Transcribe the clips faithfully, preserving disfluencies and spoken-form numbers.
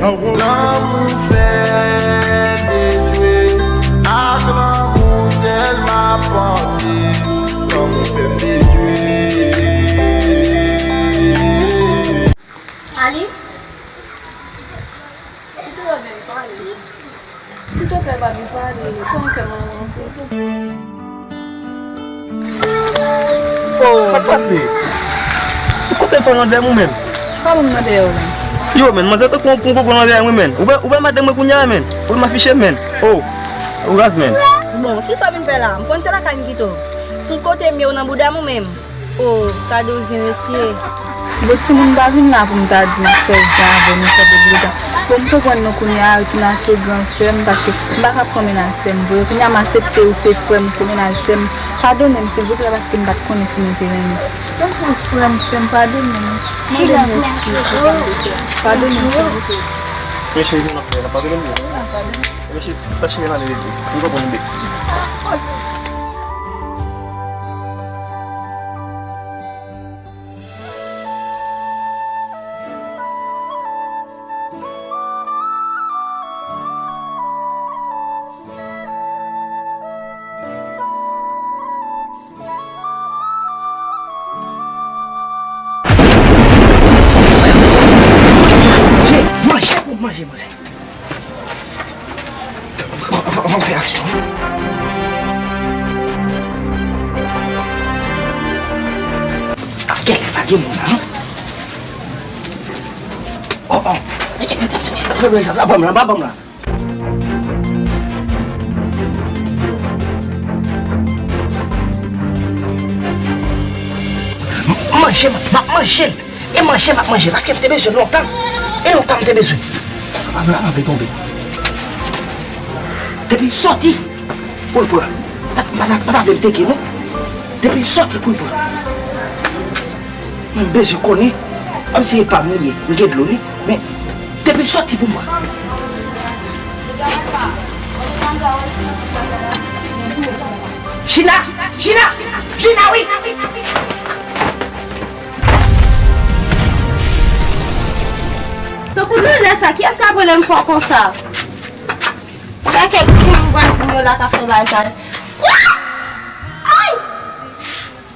Lanmou fè m dejwe, ak lanmou sèl m ap panse. Lanmou fè m dejwe. Ali? Silteplè, pa vin pale. Silteplè, pa vin pale. Kòman kè mwen anpil. Sa k pase? Ou kote fè nan dèyè m ou menm? Pa moun nan dèyè w la. Yo, menn, manzè tankou yon pon koko nan dèyè m wi, menn. Ou wè, ou wè madanm mwen kounye a, menn. Ou wè m afiche, menn. Oh, ou raz, menn. Bon, kisa w vin fè la? M konn se lakay m kite w. Tout kote m ye, w nan bouda m ou menm. Oh, gade w zen mesye. Bon, timoun, m pa vin la pou m ta di m ap fè zen avè w, m ap fè de blo zen. Bon, m konprann nou kounye a, Retina se gran sè m, paske m pa ka pran mennaj sè m vre. Kounye a m aksepte ou se frè m, ou se mennaj sè m. Padone m, silvouplè, paske m pa t konnen si nou te renmen. Donk, ou frè m, sè m, padone m. Mande m eskiz, silvouplè. Padone m, silvouplè. Mesye, nou ap fè la, padone m. Wi, padone m. Mesye, si ta chire nan leve, nou konprann de. Manje, manje pou manje, manzè. Anvan, anvan, anvan m fè aksyon. Ap genlè pa gen moun la, non? Oh, oh. Antre, antre, antre, antre, antre, antre, antre, antre, antre. M ap manje, m ap manje l. E manje m ap manje, paske m te bezwen l lontan. E lontan m te bezwen. Papa m la, m ap tonbe. Depi l soti, pou l pran. Pa, pa, pa, pa ta vle m teke, non. Depi l soti, pou l pran. Mwen, m bezwen konnen. Menm si e pa m li ye, m gen dlo li. Men, depi l soti pou mwen. Jina! Jina! Jina, wi! Tankou grandè sa, kiyès k ap rele m fò konsa? Gade kèk timoun vwazin yo la k ap fè bagay sa. Ay!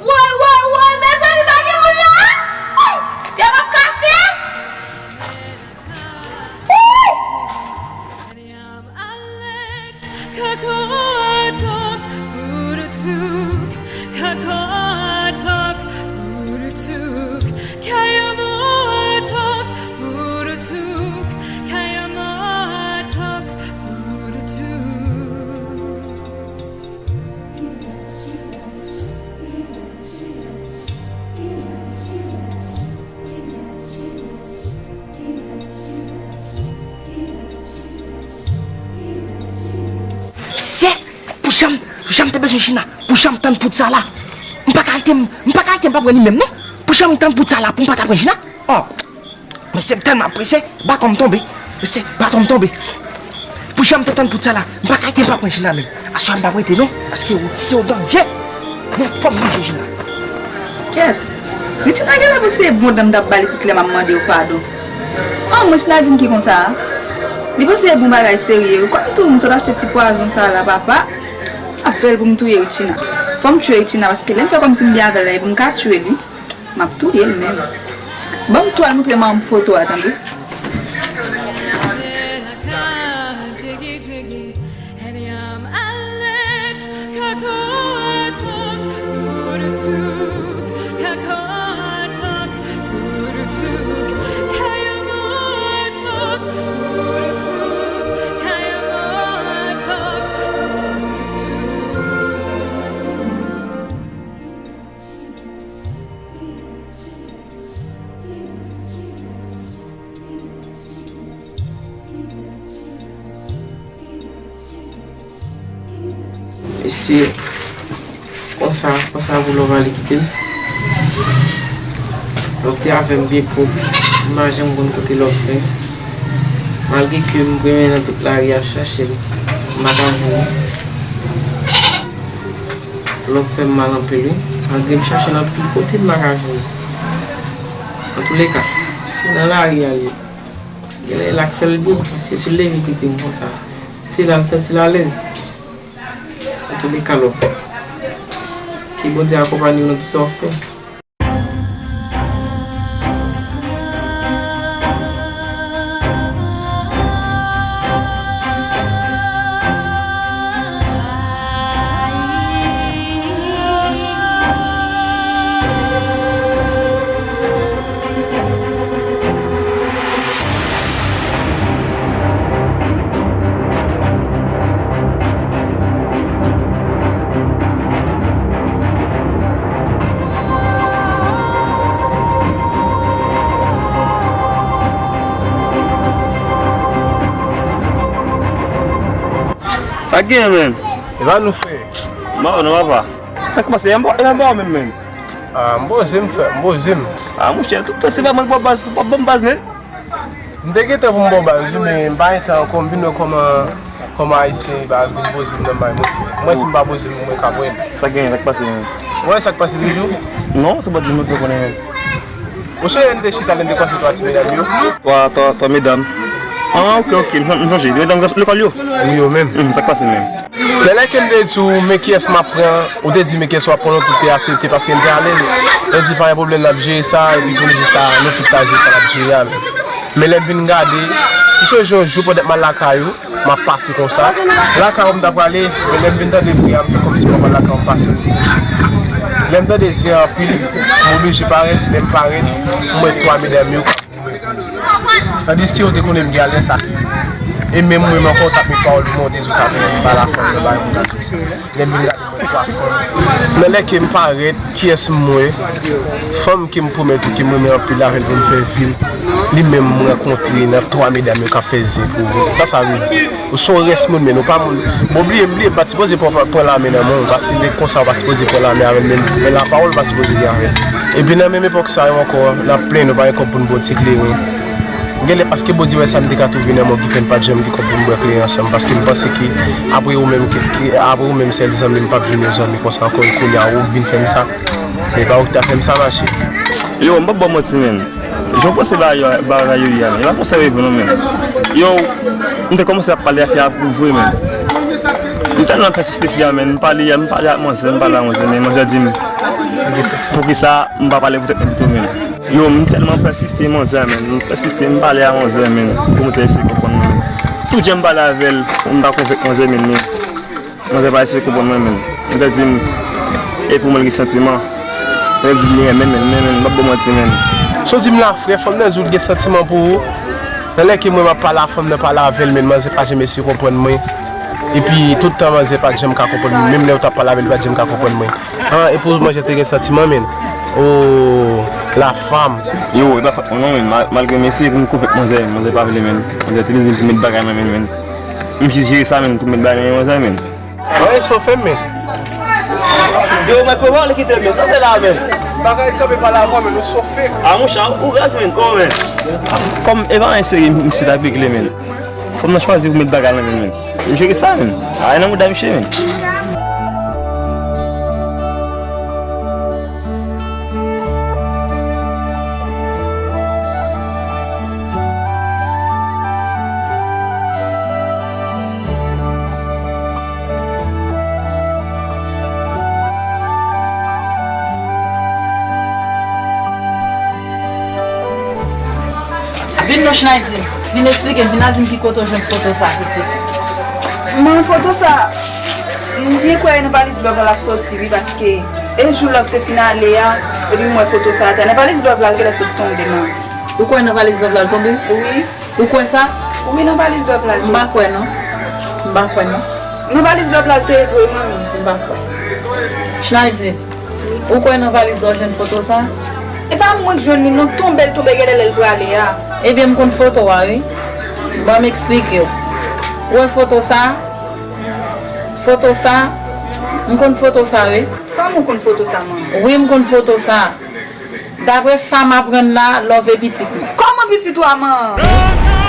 Woy, woy, woy, mezanmi, pa gen moun la, a? Ay, pye m ap kase. Ay! Mesye, pou jan m, pou jan m te bezwen Jina, pou jan m tann poud sa la, m pa ka rete, m pa ka rete m pa pran li menm non. Pou jan m tann poud sa la pou m pa ta pran Jina. Oh. Mesye, m tèlman prese, baton m tonbe. Mesye, baton m tonbe. Pou jan m te tann poud sa la, m pa ka rete m pa pran Jina menm. Aswè a m p ap rete non, paske ou se yon danje. Men, fò m manje Jina. Kèt. Richina genlè panse e bon dan m t ap ba li tout lè m ap mande yo padon. An mwen, Richina di m ki konsa a. Li panse e bon bagay serye wi. Kòm tou m sot achte ti pwazon sa la, papa. Ap fè l pou m touye Richina. Fò m tchwe Richina, paske lè m fè kòmsi m byen avè l la, e pou m ka tchwe l wi. M ap touye l menm. Ban m tou al montre manman m foto a, tande. Mesye, konsa, konsa pou Love ale kite m. Love te avè m byen pwòp. M pa janm konn kote Love fè. Malgre ke m renmen nan tout lari a chache l, m pa ka jwenn li. Love fè m mal anpil wi. Malgre m chache nan tout kote, m pa ka jwenn li. Antouleka, se nan lari a l ye. Genlè l ak fè l byen, se sou leve ki te bon sa. Se la l santi l alèz. Antouleka, love. Ke Bondye akonpaye w nan tout sa w ap fè. Sa k genyen, menn? E pa nou, frè. Mawon, non, papa. Sa k pase? E pa ou menm, menn? Ah, m poze m, frè, m poze m. Ah, monchè, tout tan se pa mwen k ba w baz, w ap ban m baz, menn. M te gentan pou m ba w baz, wi, men m pa gen tan ankò, m vin wè kòman, kòman Ayisyen yo pa vin poze m nan may mwen. Mwen, si m pa poze m, mwen ka pran. Sa k genyen, sa k pase, menn? Ou wè sa k pase toujou? Non, se pa di m, mwen fè konnen, menn. Ou sonje lè n te chita, lè n te kwase twa ti medam yo? Twa, twa, twa medam. Ah, ok, ok, m son-, m sonje. Medam lekòl yo? Wi, yo menm. Hmm, sa k pase menm? Nan lè ke m te di w, men kiyès m ap pran, ou te di men kiyès w ap pran, nou tout te aksepte paske n te alèz. Yo di pa gen pwoblèm, n ap jere sa, epi pou n di sa, nou tout ta jere sa, n ap jere a menm. Men lè m vin gade, m sonje yon jou pandan m al lakay ou, m ap pase konsa. Lakay ou m ta prale, men lè m vin tande bri a, m fè kòmsi m ap al lakay ou, m pase. Lè m tande zen anpil, m oblije parèt, lè m parèt, m wè twa medam yo k ap goumen pou mwen. Tandiske yo te konnen m gen alèz sa. E menm mwen menm ankò, w t ap met pawòl pou mwen, w te di w t ap vin ba lafanm nan bagay pou gade sa. Lè m vin gade, m wè twa fanm. Nan lè ke m parèt, kiyès m wè? Fanm ke m pwomèt ou ke m renmen anpil avè l pou m fè vi m. Li menm m rankontre nan twa medam yo k ap fè zen pou ou. Sa sa vle di? Ou se yon rès moun, men ou pa moun. Bon, bliye m, bliye m pa t sipoze pran, pran lame nan men w, paske nèg konsa ou pa t sipoze pran lame avè l menm. Men lapawòl ou pa t sipoze gen avè l. Epi nan menm epòk sa yo ankò, n ap plenn nou pa gen kòb pou n ba w ti kleren. Genlè paske Bondye wè sa m te ka twouve nan men w ki fè n pa t janm gen kòb pou n bwè kleren ansanm, paske m panse ke apre ou menm, ke, ke apre ou menm sèl zanmi m, m p ap jwenn yon zanmi konsa ankò, e kounye a ou k vin fè m sa. Men pa ou ki ta fè m sa, mache. Yo, m p ap ba w manti, menn. Jan w panse bagay yo, bagay yo ye a, menn, e pa konsa yo ye vre non, menn. Yo, m te kòmanse ap pale a fi a pou vre, menn. M tèlman pèsiste fi a, menn. M pale, m pale ak manzè, m pale ak manzè, men manzè di m, poukisa m pa pale pou tèt mwen pito, menn. Yo, m tèlman pèsiste manzè, menn. M pèsiste, m pale ak manzè, menn. Pou manzè eseye konprann mwen, menn. Tout jan m pale avè l, pou m ta konvenk manzè, menn, men manzè pa eseye konprann mwen, menn. Manzè di m, e pou mwen l gen santiman. Manzè di m li renmen m, menn, men, menn, m p ap ba w manti, menn. Sa w di m la, frè, fanm nan di w l gen santiman pou ou. Nan lè ke mwen m ap pale a fanm nan, pale avè l, menn, manzè pa janm eseye konprann mwen. Epi, tout tan manzè pa t janm ka konprann mwen. Menm lè w t ap pale avè l, li pa t janm ka konprann mwen. An, e pou manzè te gen santiman, menn. Oh, la femme. Yo, e pa fòt mwen non, menn. Mal-, malgre m eseye pou m konvenk manzè, manzè pa vle, menn. Manzè te di m pou m met bagay nan men l, menn. M jis jere sa, menn, pou m met bagay nan men manzè, menn. Mwen, e sofe m, menn. Yo, mwen, kòman w kite m, menn? Sa w fè la, menn? Bagay kanpe pale avè w, menn, ou sofe. A, monchè, ou raz, menn. Oh, menn. Kòm e pa anyen serye, misye t ap regle, menn. Fanm nan chwazi pou met bagay nan men l, menn. M jere sa, menn. A, nan mouda misye, menn. Vin non, Chnaydi. Vin eksplike m, vin la di m ki kote w jwenn foto sa, pitit. Manman, foto sa, m byen kwè e nan valiz Love la l ap soti, wi, paske e jou Love te fin ale a, epi m wè foto sa atè. Nan valiz Love la l genlè sot tonbe, manman. Ou kwè nan valiz Love la l tonbe? Wi. Ou kwè sa? Wi, nan valiz Love la l te. M pa kwè, non. M pa kwè, non. Nan valiz Love la l te vre, manmi. M pa kwè. Chnaydi, ou kwè nan valiz la w jwenn foto sa? E pa mwen k jwenn li, non. Tonbe l tonbe, genlè lè l prale a. Ebyen, m konn foto a, wi. Ban m eksplike w. Ou wè foto sa? Foto sa? M konn foto sa, wi. Kòman w konn foto sa, manman? Wi, m konn foto sa. Daprè sa m aprann la, Love e pitit mwen. Kòman pitit ou a, manman?